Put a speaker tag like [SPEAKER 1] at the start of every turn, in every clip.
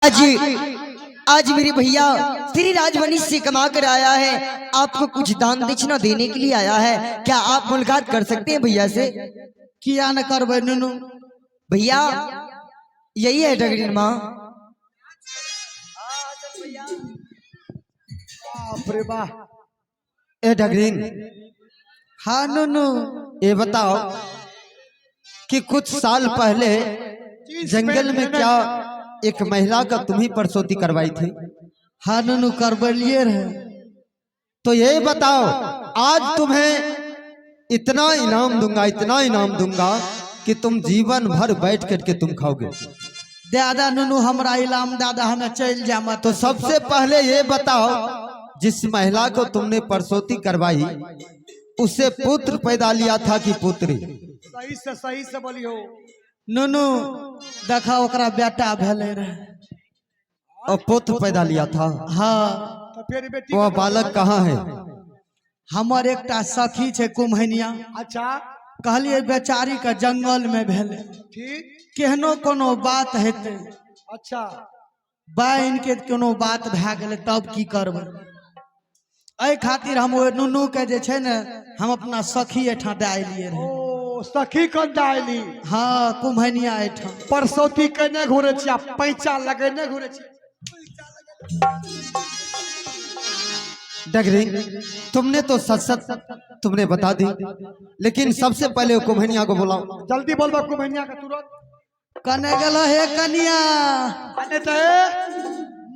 [SPEAKER 1] आज आज मेरे भैया श्री राजवनी से कमा कर आया है, आपको कुछ दान दक्षिणा देने के लिए आया है। क्या आप मुलाकात कर सकते हैं भैया से?
[SPEAKER 2] किया न करबै नुनू।
[SPEAKER 1] भैया यही है डगरीन माँ।
[SPEAKER 2] बाप रे बाप।
[SPEAKER 3] ए डगरीन।
[SPEAKER 2] हाँ नुनू।
[SPEAKER 3] ये बताओ कि कुछ साल पहले जंगल में क्या एक महिला का तुम्ही परसौती करवाई थी?
[SPEAKER 2] हाँ नुनू, करबलिए रहे।
[SPEAKER 3] तो ये बताओ, आज तुम्हें इतना इनाम दूंगा, इतना इनाम दूंगा कि तुम जीवन भर बैठ करके तुम खाओगे।
[SPEAKER 2] दादा नुनू, हमरा इलाम दादा, हमें चल जाम।
[SPEAKER 3] तो सबसे पहले ये बताओ, जिस महिला को तुमने परसौती करवाई उसे पुत्र पैदा लिया था कि पुत्री?
[SPEAKER 4] सही से बोलियो।
[SPEAKER 2] नुनू देखा, ओकरा बेटा भेले रहे।
[SPEAKER 3] और पुत्र पैदा लिया था?
[SPEAKER 2] हाँ।
[SPEAKER 4] तो फिर बेटी?
[SPEAKER 3] वह बालक कहाँ है?
[SPEAKER 2] हमर एकटा सखी छै कुम्हनिया।
[SPEAKER 4] अच्छा।
[SPEAKER 2] कहलिए बेचारी के जंगल में भेले।
[SPEAKER 4] ठीक।
[SPEAKER 2] केहनो कोनो बात हेतै।
[SPEAKER 4] अच्छा।
[SPEAKER 2] बाइन के कोनो बात भए गेलै तब की करबै? एहि खातिर हम ओहि नुनू के जे छै ने, हम अपना सखी एहिठाम दए एलियै रहे।
[SPEAKER 4] ओ सखी कन दायली?
[SPEAKER 2] हाँ, कुम्हनिया एहिठाम।
[SPEAKER 4] परसौती केने घुरे छी आ पैचा लगेने घुरे छी।
[SPEAKER 3] डगरी, तुमने तो सच सच तुमने बता दी, लेकिन सबसे पहले वो कुम्हनिया को बुलाओ।
[SPEAKER 4] जल्दी बोलबा कुम्हनिया के तुरंत।
[SPEAKER 2] कने गेलो हे कनिया?
[SPEAKER 4] आ नहीं तऽ ए,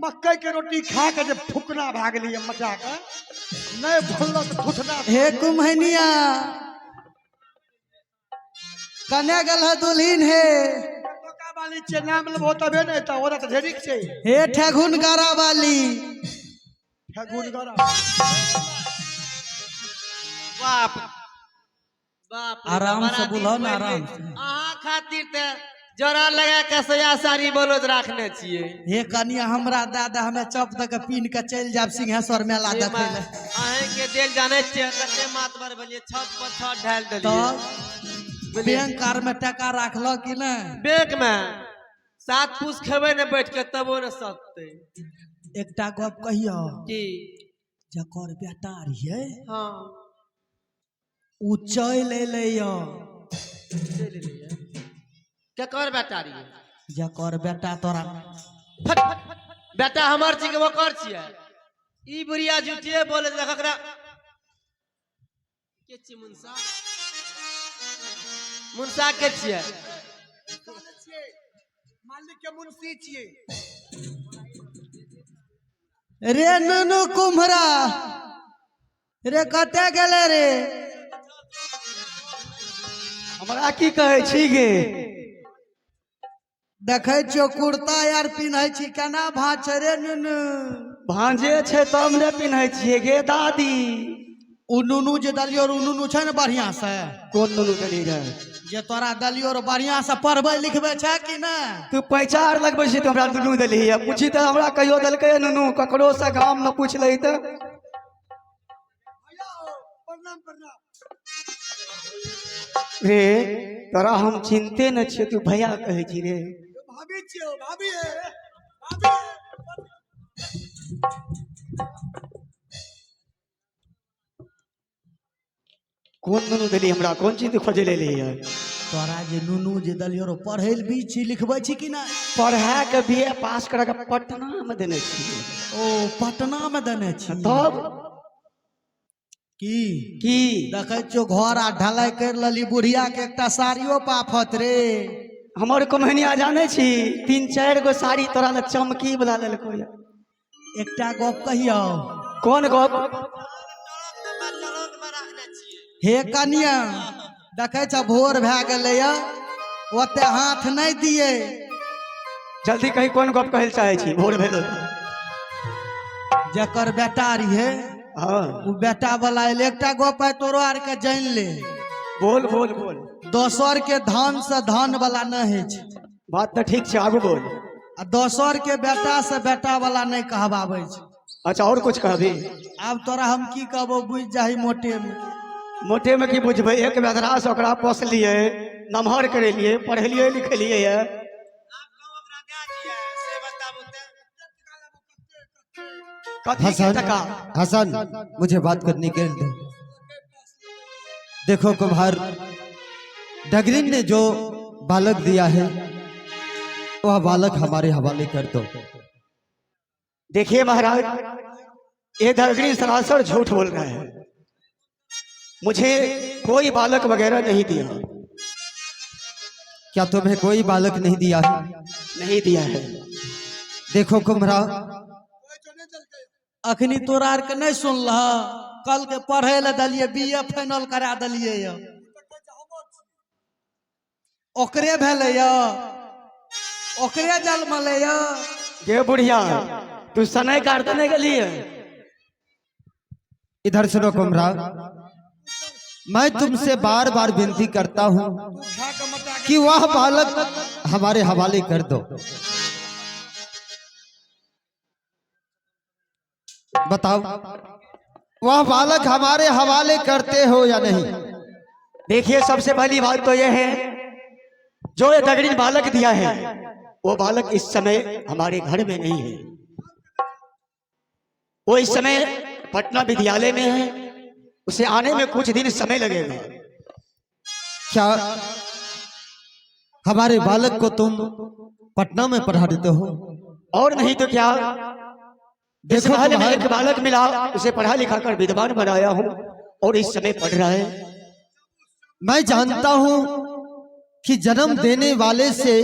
[SPEAKER 4] मकई के रोटी खा के जे फुकना भए गेलियै मचा के, नहीं बोललो तऽ थुथना।
[SPEAKER 2] हे कुम्हनिया, कने गेल है दुल्हिन हे?
[SPEAKER 4] टोका वाली छियै, नाम लेबहो तबे ने तऽ ओरा तऽ ढेरिक छै।
[SPEAKER 2] हे ठेघुन गारा वाली।
[SPEAKER 4] ठेगुन गरा।
[SPEAKER 5] बाप बाप रे,
[SPEAKER 2] आराम से
[SPEAKER 5] बड़ा दिन
[SPEAKER 2] बुलाओ ना,
[SPEAKER 5] पड़ि
[SPEAKER 2] आराम
[SPEAKER 5] गेल।
[SPEAKER 2] से।
[SPEAKER 5] अहाँ खातिर ते जरा लगा के सया साड़ी ब्लाउज राखने छियै।
[SPEAKER 2] हे कनिया, हमरा दादा, हमे चप दऽ के पीन के चलि जायब सिंहेश्वर मेला देखै लए।
[SPEAKER 5] अहें के देल जानै छियै कते मातबर भेलियै, छत पर छत ढालि देलियै।
[SPEAKER 2] तब बैंक आर में टका राखलो कि नहि?
[SPEAKER 5] बैंक में सात पूस खेबै ने बैठ के, तबो ने सततै।
[SPEAKER 2] एकटा गप कहियो?
[SPEAKER 5] की?
[SPEAKER 2] जकर बेटा रहियै, उ चलि एलै यऽ।
[SPEAKER 5] चलि एलैये? केकर बेटा रहियै?
[SPEAKER 2] जकर बेटा तोरा।
[SPEAKER 5] फट, बेटा हमर छी कि ओकर छियै? ई बुढ़िया झूठिए बोले। देख एकरा, के छियै मुनसा? मुनसा के छियै?
[SPEAKER 4] मालिक के मुंशी छियै।
[SPEAKER 2] रे नुनू कुम्हरा रे, कतऽ गेलै रे?
[SPEAKER 6] हमरा की कहै छी गे?
[SPEAKER 2] देखै छियौ कुर्ता आर पिन्है छी, केना भाँज छै रे नुनू?
[SPEAKER 6] भाँजे छै तब ने पिन्है छियै गे दादी।
[SPEAKER 2] उ नुनू जे दलियो उ नुनू छै ने बढ़ियां से?
[SPEAKER 6] कोन नुनू देली रहे?
[SPEAKER 2] जे तोरा दलियो रे, बढ़ियां से पढ़बै लिखबै छै कि नहि?
[SPEAKER 6] तू पैसा आर लगबै छी तऽ हमरा नुनू देली है। पूछी तऽ हमरा कहियो देलकै नुनू? ककरो से गाम मे पूछ लही तऽ।
[SPEAKER 4] प्रणाम, प्रणाम।
[SPEAKER 6] रे, तोरा हम चिन्हते न छियै, तू भैया कहै छी रे?
[SPEAKER 4] भाभी छियै, भाभी है, भाभी है।
[SPEAKER 6] कोन नुनू देली हमरा? कोन चीज खोजे लेली है?
[SPEAKER 2] तोरा जे नुनू जे दलियो रे, पढ़ै लए भी छी, लिखबै छी कि नहि?
[SPEAKER 6] पढ़ा के बी ए पास करा के पटना मे देने छियै।
[SPEAKER 2] ओ पटना मे देने छी?
[SPEAKER 6] तब।
[SPEAKER 2] की?
[SPEAKER 6] की?
[SPEAKER 2] देखै छियौ घर आ ढलाई करि लेली, बुढ़िया के एकटा साड़ियो पाफत रे।
[SPEAKER 6] हमर कुम्हनिया जानै छी, तीन चारि गो साड़ी तोरा लए चमकी वाला लेलको ये।
[SPEAKER 2] एकटा गप कहियौ?
[SPEAKER 6] कोन गप?
[SPEAKER 2] हे कनिया, देखै छ भोर भए गेलैया, ओते हाथ नहि दियै।
[SPEAKER 6] जल्दी कही, कोन गप कहै लए चाहै छी? भोर भेलो।
[SPEAKER 2] जकर बेटा रहियै, ओ बेटा वाला एलै। एकटा गप है तोरो आर के जानि ले।
[SPEAKER 6] बोल, बोल, बोल।
[SPEAKER 2] दोसर के धन से धन वाला नहि होइ छै।
[SPEAKER 6] बात तऽ ठीक छै, आगू बोल।
[SPEAKER 2] आ दोसर के बेटा से बेटा वाला नहि कहबाबै छै।
[SPEAKER 6] अच्छा, और कुछ कहबी?
[SPEAKER 2] आब तोरा हम की कहबो, बुझि जाही मोटे मे।
[SPEAKER 6] मोटे में की बुझबै? एक बेदरा से ओकरा पोसलियै, नमहर करेलियै, पढ़ेलियै लिखेलियै ये।
[SPEAKER 5] से बताबू।
[SPEAKER 6] कथी के
[SPEAKER 3] हसन,
[SPEAKER 6] टका?
[SPEAKER 3] हसन, मुझे बात करने के लिए देखो कुम्हार, डगरिन ने जो बालक दिया है वह बालक हमारे हवाले कर दो।
[SPEAKER 6] देखिए महाराज, ये धरगरी सरासर झूठ बोल रहा है। मुझे कोई बालक वगैरह नहीं दिया।
[SPEAKER 3] क्या तुम्हें कोई बालक नहीं दिया है?
[SPEAKER 6] नहीं दिया है।
[SPEAKER 3] देखो कुम्हरा,
[SPEAKER 2] अखनी तोरा आरके नहीं सुनलह? कल के पढ़े लए देलियै, बी ए फाइनल करा देलियै यऽ। ओकरे भेलै यऽ, ओकरे जन्मलै यऽ।
[SPEAKER 6] गे बुढ़िया, तू समय काटते नहीं गली है।
[SPEAKER 3] इधर सुनो कुम्हरा, मैं तुमसे बार बार विनती करता हूँ कि वह बालक हमारे हवाले कर दो। बताओ, वह बालक हमारे हवाले करते हो या नहीं?
[SPEAKER 6] देखिए, सबसे पहली बात तो यह है, जो ये दगड़ी बालक दिया है वो बालक इस समय हमारे घर में नहीं है। वो इस समय पटना विद्यालय में है। उसे आने में कुछ दिन समय लगेगा।
[SPEAKER 3] क्या हमारे बालक को तुम पटना में पढ़ा देते हो?
[SPEAKER 6] और नहीं तो क्या। इस
[SPEAKER 3] देखो
[SPEAKER 6] महल में
[SPEAKER 3] तुम्हारे
[SPEAKER 6] एक बालक मिला, उसे पढ़ा लिखा कर विद्वान बनाया हूँ और इस समय पढ़ रहा है।
[SPEAKER 3] मैं जानता हूं कि जन्म देने वाले से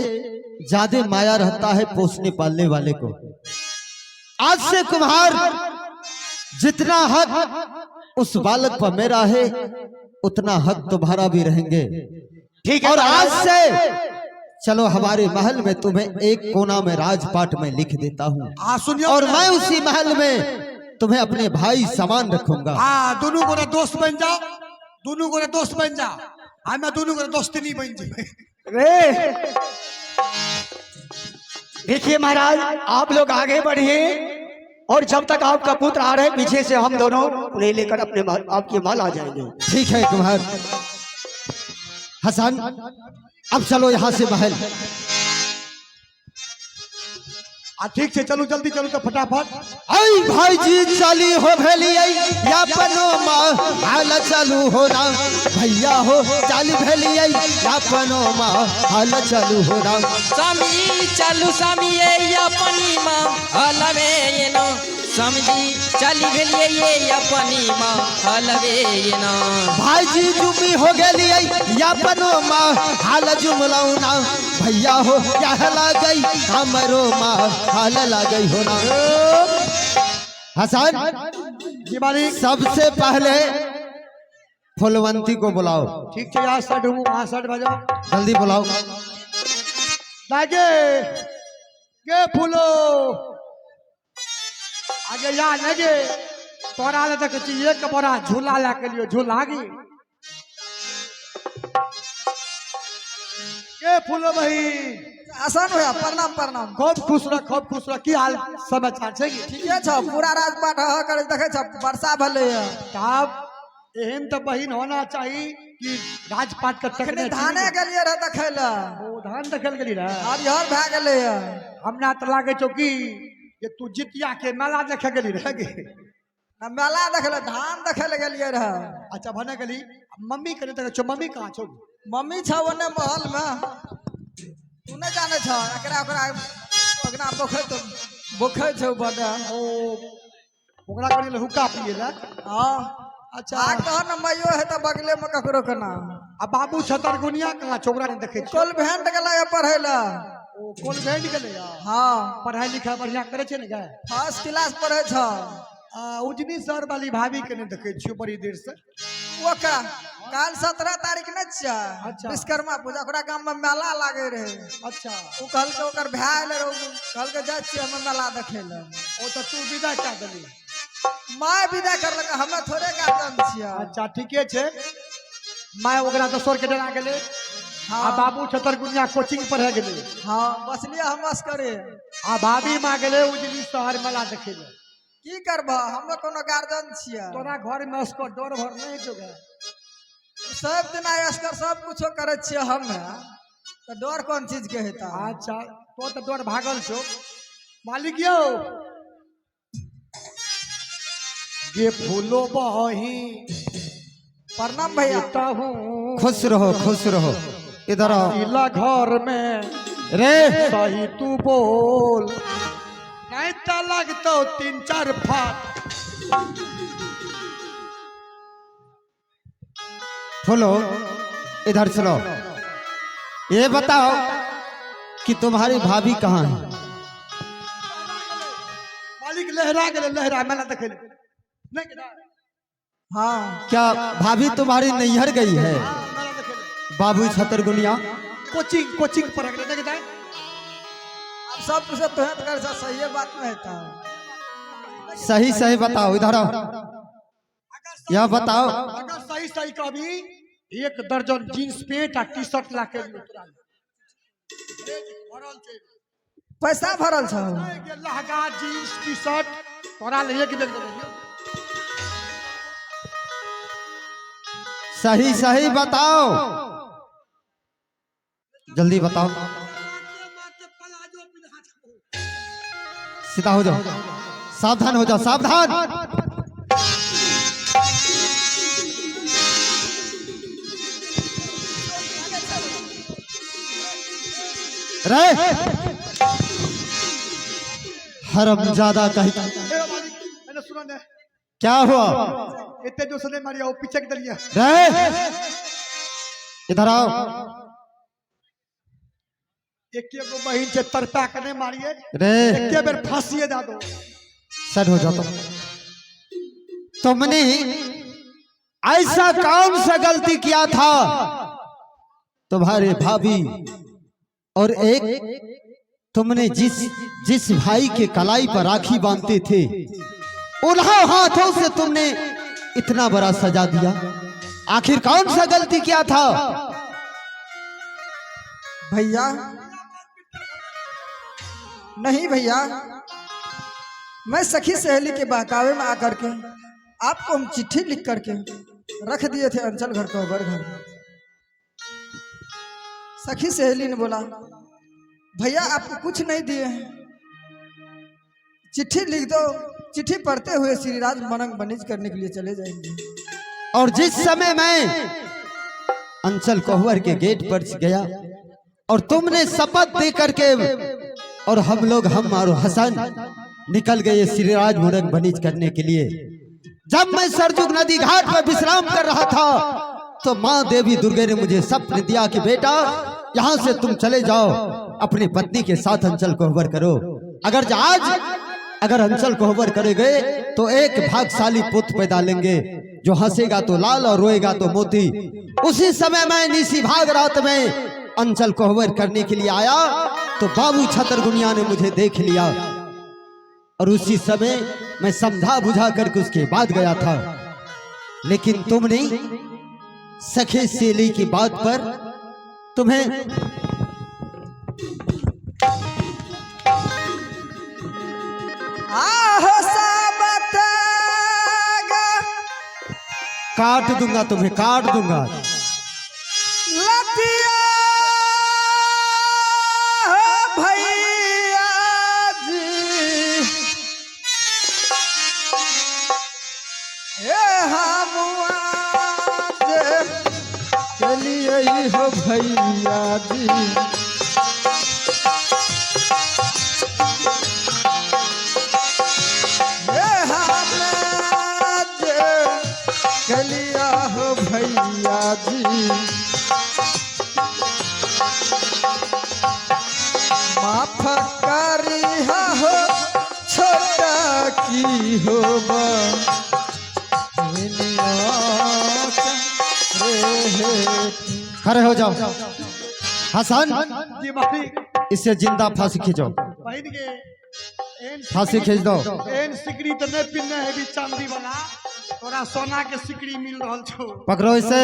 [SPEAKER 3] ज्यादा माया रहता है पोसने पालने वाले को। आज से कुम्हार, जितना हक उस बालक पर मेरा है उतना हक तुम्हारा भी रहेंगे।
[SPEAKER 6] ठीक है
[SPEAKER 3] और आज
[SPEAKER 6] महाराज।
[SPEAKER 3] से चलो, हमारे महल में तुम्हें एक कोना में राजपाट में लिख देता हूँ
[SPEAKER 4] आ सुनियो।
[SPEAKER 3] और मैं उसी महल में तुम्हें अपने भाई समान रखूंगा।
[SPEAKER 4] हाँ, दुनू गोरे दोस्त बन जाओ, दुनू गोरे दोस्त बन जाओ। हमें दुनू गोरे दोस्ती नहीं बन जेबै।
[SPEAKER 6] रे, देखिए महाराज, आप लोग आगे बढ़िए और जब तक आपका पुत्र आ रहे हैं, पीछे से हम दोनों उन्हें लेकर अपने आपके महल आ जाएंगे।
[SPEAKER 3] ठीक है कुम्हार। हसन, अब चलो यहाँ से महल।
[SPEAKER 4] आ ठीक छै, चलू, जल्दी चलू तऽ फटाफट।
[SPEAKER 3] आई भाईजी चली हो भेलियै या पनो हाल चलू हो राम, भैया हो चल भेलियै या पनो हाल चलू हो राम।
[SPEAKER 7] स्वामी चालू स्वामी ये अपनी माँ हलवे ये नो, स्वामी चाली भेलिए ये अपनी माँ हलवे ये नो।
[SPEAKER 3] भाईजी जुमी हो गेलियै या पनो हाल जुमलौ ना, भैया हो क्या लागई हमरो माँ हाल लागई हो ना। हसन।
[SPEAKER 4] जी मालिक।
[SPEAKER 3] सबसे पहले फुलवंती को बुलाओ।
[SPEAKER 4] ठीक छै, यहाँ साइड हूँ, वहाँ साइड भऽ जाओ।
[SPEAKER 3] जल्दी बुलाओ।
[SPEAKER 4] लागे गे फूलो, आगे या लगे तोरा ले देखै छी एक बड़ा झूला लए के लियो झूला गी। गे फूलो बहिन।
[SPEAKER 8] आसान भैया, प्रणाम प्रणाम।
[SPEAKER 4] खूब खुश रह, खूब खुश रह। की हाल समाचार छै की?
[SPEAKER 8] ठीके छौ, पूरा राजपाट ह करे देखै छ, वर्षा भेलै।
[SPEAKER 4] साहब, एहन तऽ बहिन होना चाही कि राजपाट के
[SPEAKER 8] अखनी
[SPEAKER 4] टकने।
[SPEAKER 8] धाने गेलियै रह देखै लए।
[SPEAKER 4] ओ धान देखल गेली रहे?
[SPEAKER 8] हरिहर भए गेलै।
[SPEAKER 4] हमरा तऽ लागै छौ कि जे तू जितिया के मेला देखे गेली रहे गे।
[SPEAKER 8] ना मेला देखै लए, धान देखै लए गेलियै रह।
[SPEAKER 4] अच्छा, भने गेली। मम्मी के नहि देखै छौ? मम्मी कहाँ छौ?
[SPEAKER 8] मम्मी छौ ओने महल में। तू नहि जानै छ, एकरा ओकरा ओकरा बोखै तो बोखै छौ बड।
[SPEAKER 4] ओ ओकरा कनि लए हुक्का पिए लए।
[SPEAKER 8] हाँ।
[SPEAKER 4] अच्छा।
[SPEAKER 8] आग तहन ने मैयो है तऽ बगले में ककरो के ना।
[SPEAKER 4] आ बाबू छतरगुनिया कहाँ छौ? ओकरा नहि देखै छियौ।
[SPEAKER 8] कॉन्वेंट गेलै पढ़ै लए।
[SPEAKER 4] ओ कॉन्वेंट गेलै?
[SPEAKER 8] हाँ।
[SPEAKER 4] पढ़ाई लिखाई बढ़िया करै छै ने गे?
[SPEAKER 8] फर्स्ट क्लास पढ़ै छौ।
[SPEAKER 4] आ उजनी सर वाली भाभी के नहि देखै छियौ बड़ी देर से।
[SPEAKER 8] ओका काल 17 तारीख नहि छियै?
[SPEAKER 4] अच्छा।
[SPEAKER 8] विश्वकर्मा पूजा, ओकरा गाम में मेला लागे रहे।
[SPEAKER 4] अच्छा।
[SPEAKER 8] ओ कहलकै, ओकर भाय आयल रहे, ओ कहलकै जाइ छियै हम मेला देखै लए।
[SPEAKER 4] ओ तऽ तू विदा कए देली?
[SPEAKER 8] माय विदा करलकै, हमे थोड़े गार्जियन छियै।
[SPEAKER 4] अच्छा, ठीके छै। माय ओकरा दोसर के डरा गेलै आ
[SPEAKER 8] हाँ।
[SPEAKER 4] बाबू छतरगुनिया कोचिंग पढ़े गेलै।
[SPEAKER 8] हाँ, बसलियै हम असगरे।
[SPEAKER 4] आ भाभी माँ गेलै उजनी शहर मेला देखै लए।
[SPEAKER 8] की करबह, हमे कोनो गार्जियन छियै?
[SPEAKER 4] तोरा घर में असकर डर भर नहि छौ गे?
[SPEAKER 8] सब दिना असगर सब कुछो करै छियै हमे, तऽ डर कोन चीज के हेतै?
[SPEAKER 4] अच्छा, तो तऽ डर भागल छौ। मालिक यौ गे फूलो बही
[SPEAKER 8] प्रणाम भैया
[SPEAKER 4] हूँ
[SPEAKER 3] खुश रहो, खुश रहो, इधर आओ।
[SPEAKER 4] पीला घर में
[SPEAKER 3] रे
[SPEAKER 4] सही तू बोल, नहीं तो लगतो तीन चार फाट।
[SPEAKER 3] फूलो इधर चलो, ये बताओ कि तुम्हारी भाभी कहाँ है?
[SPEAKER 4] मालिक लहरा गेलै, लहरा मेला देखै लए। नहीं गेलै?
[SPEAKER 8] हाँ।
[SPEAKER 3] क्या भाभी तुम्हारी नैहर गई है?
[SPEAKER 4] हाँ, मेला देखै लए।
[SPEAKER 3] बाबू छतरगुनिया
[SPEAKER 4] कोचिंग कोचिंग पर गेलै, नहीं गेलै?
[SPEAKER 8] अब सब कुछ तो कर सही बात नहीं था।
[SPEAKER 3] सही सही बताओ, इधर आओ, यह बताओ।
[SPEAKER 4] अगर सही सही कहबी एक दर्जन जींस पेंट आ टी शर्ट ला के दियौ तोरा। भरल छै।
[SPEAKER 8] पैसा भरल छौ।
[SPEAKER 4] लहंगा जींस टी शर्ट तोरा ले एक बेर देलियौ।
[SPEAKER 3] सही सही बताओ, जल्दी बताओ, सीधा हो जाओ, सावधान हो जाओ, सावधान। रे हरमजादा कहीं
[SPEAKER 4] ए मालिक, एने सुनो ने।
[SPEAKER 3] क्या हुआ?
[SPEAKER 4] एते जो सने मारिया ओ पीछे के देलिए।
[SPEAKER 3] रे इधर आओ।
[SPEAKER 4] एके गो बहिन छै, तरपा के नहीं मारिए।
[SPEAKER 3] रे
[SPEAKER 4] एके बेर फांसीए दे दो।
[SPEAKER 3] सेट हो जाता। तुमने ऐसा कौन सा गलती किया था? तुम्हारे भाभी और एक तुमने जिस जिस भाई के कलाई पर राखी बांधते थे, उन्हों हाथों से तुमने इतना बड़ा सजा दिया। आखिर कौन सा गलती किया था?
[SPEAKER 8] भैया नहीं भैया, मैं सखी सहेली के बहकावे में आकर के आपको हम चिट्ठी लिख करके रख दिए थे अंचल घर कोबर घर। सखी सहेली ने बोला भैया आपको कुछ नहीं दिए हैं, चिट्ठी लिख दो। चिट्ठी पढ़ते हुए श्रीराज मनंग बनिज करने के लिए चले जाएंगे।
[SPEAKER 3] और जिस समय मैं अंचल कोहवर के गेट पर गया और तुमने शपथ दे करके और हम लोग, हम और हसन निकल गए श्रीराज मुरंग बनिज करने के लिए। जब मैं सरजुग नदी घाट पर विश्राम कर रहा था तो माँ देवी दुर्गे ने मुझे स्वप्न दिया कि बेटा यहाँ से तुम चले जाओ, अपनी पत्नी के साथ अंचल कोहबर करो। अगर आज अगर अंचल कोहबर करेंगे तो एक भागशाली पुत्र पैदा लेंगे, जो हंसेगा तो लाल और रोएगा तो मोती। उसी समय मैं निशी भाग रात में अंचल कोहबर करने के लिए आया तो बाबू छतरगुनिया ने मुझे देख लिया और उसी समय मैं समझा बुझा करके उसके बाद गया था। लेकिन तुमने सखे सेली की बात पर तुम्हें
[SPEAKER 8] आह साबत
[SPEAKER 3] काट दूंगा, तुम्हें काट दूंगा।
[SPEAKER 8] लतिया भैया जी, ए हम आज चलिए हो भैया जी। ए हम आज चलिया हो भैया जी, माफ करी हो छोटा की हो
[SPEAKER 3] खड़े हो जाओ हसन,
[SPEAKER 4] जी मालिक।
[SPEAKER 3] इसे जिंदा फांसी खींचो।
[SPEAKER 4] बहिन के एहन
[SPEAKER 3] फांसी खींच दो।
[SPEAKER 4] एहन सिकड़ी तो नहीं पिन्ने हेबी चांदी वाला, तोरा सोना के सिकड़ी मिल रहल छौ।
[SPEAKER 3] पकड़ो इसे।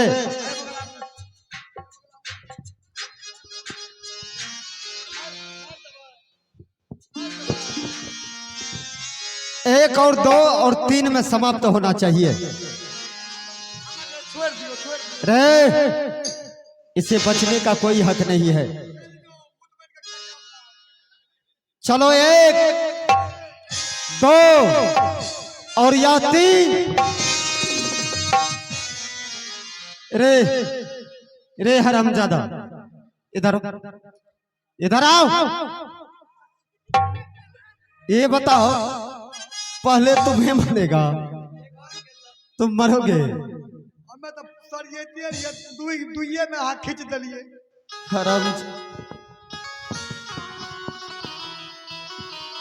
[SPEAKER 3] एक और दो और तीन में समाप्त होना चाहिए। रे इसे बचने का कोई हक नहीं है। चलो एक दो और या तीन। रे रे हरामजादा, इधर इधर आओ। ये बताओ, पहले तुम्हें मरेगा, तुम मरोगे।
[SPEAKER 4] हमे तऽ सरियते रहियै, दुई दुइये में हाथ खींच देलियै।
[SPEAKER 3] हराम,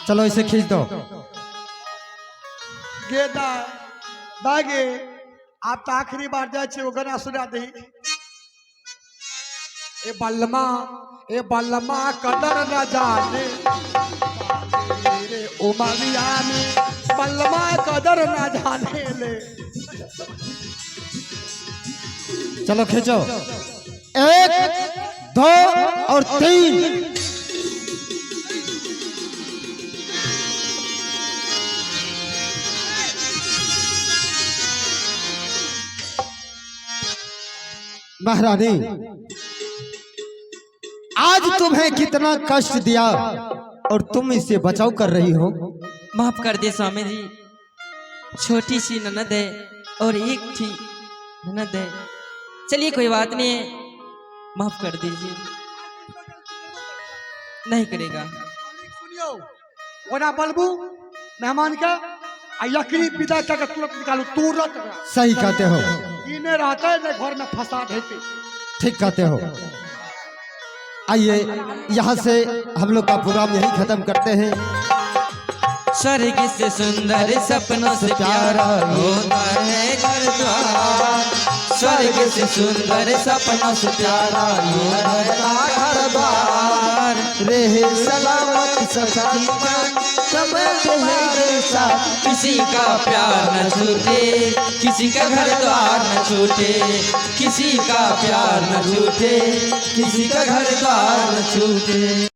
[SPEAKER 3] चलो इसे खींच दो।
[SPEAKER 4] गे दाय दाय गे, आब तऽ आखिरी बार जाइ छियै, ओ गाना सुना दही। ए बलमा, ए बलमा कदर न जाने रे उमरिया में, बलमा कदर न जाने ले।
[SPEAKER 3] चलो खींचो, 1 2 और 3। महारानी, आज तुम्हें कितना कष्ट दिया और तुम इसे बचाव कर रही हो।
[SPEAKER 7] माफ कर दे स्वामी जी, छोटी सी ननद है और एक थी ननद है। चलिए कोई बात नहीं है, माफ कर दीजिए। नहीं करेगा।
[SPEAKER 4] सुनियो, ओना बलबू मेहमान के आ यकरी विदा कऽ के तुरंत निकालू, तुरंत एकरा।
[SPEAKER 3] सही कहते हो।
[SPEAKER 4] ई नहि रहतै ने घर में फसाद हेतै।
[SPEAKER 3] ठीक कहते हो। आइए, यहाँ से हम लोग का प्रोग्राम यही खत्म करते हैं।
[SPEAKER 7] स्वर्ग से सुंदर, सपनों से प्यारा होता है घर द्वार। स्वर्ग से सुंदर, सपनों से प्यारा होता है घर द्वार।
[SPEAKER 3] रहे सलामत सखी समय तुम्हारे साथ।
[SPEAKER 7] किसी का प्यार न छूटे, किसी का घर द्वार न छूटे। किसी का प्यार न छूटे, किसी का घर द्वार न छूटे।